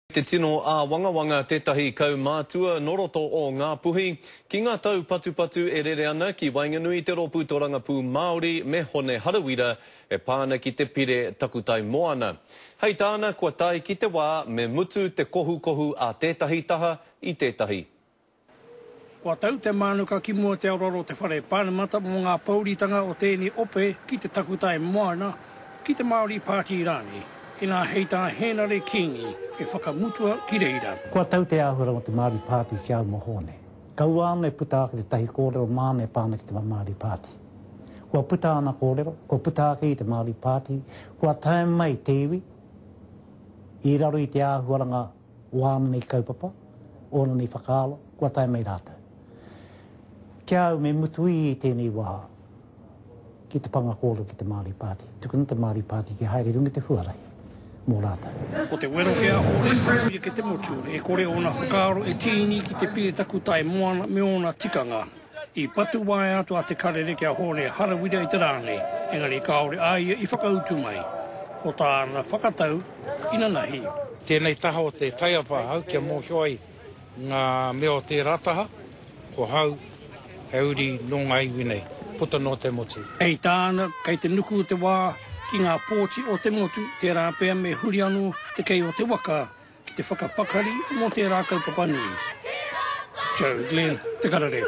Te tino āwangawanga tētahi kaumātua nō roto o Ngāpuhi ki ngā taupatupatu e rere ana ki waenganui i te Rōpū Torangapū Māori me Hone Harawira e pā ana ki te pire takutai moana. Hei tāna, kua tae ki te wā me mutu te kohukohu a tētahi taha i tētahi. Kua tau te mānuka ki mua te aroaro o te Whare Pāremata mō ngā pouritanga o tēnei ope ki te takutai moana, ki te Māori Pāti rānei, inā hei tā Hēnare Kīngi e whakamutua ki reira. Kua tau te āhuaranga o te Māori Pāti ki a au mō Hōne. Kaua ana e puta ake tētahi kōrero māna e pā ana ki te Māori Pāti. Kua puta ana kōrero, kua puta ake i te Māori Pāti, kua tae mai te iwi i raro i te āhuaranga o āna nei kaupapa, ōna nei whakaaro, kua tae mai rātou. Ki a au me mutu i tēnei wā ki te panga kōrero ki te Māori Pāti. Tukuna te Māori Pāti kia haere i runga i te huarahi mō rātou. Ko te wero ki a Hōne Harawira ki te motu, e kore ōna whakaaro e tīni ki te pire takutai moana me ōna tikanga. I patu waea atu a Te Karere ki a Hōne Harawira i te rā nei, engari kāore a ia i whakautu mai. Ko tāna whakatau inanahi. Tēnei taha o te taiapa ahau kia mōhio ai ngā mea o tērā taha, ko hau he uri nō ngā iwi nei, puta noa te motu. Hei tāna, kei te nuku te wā ki ngā pōti o te motu, tērā pea me huri anō te kei o te waka ki te whakapakari mō tērā kaupapa nui. Joe Glenn, Te Karere.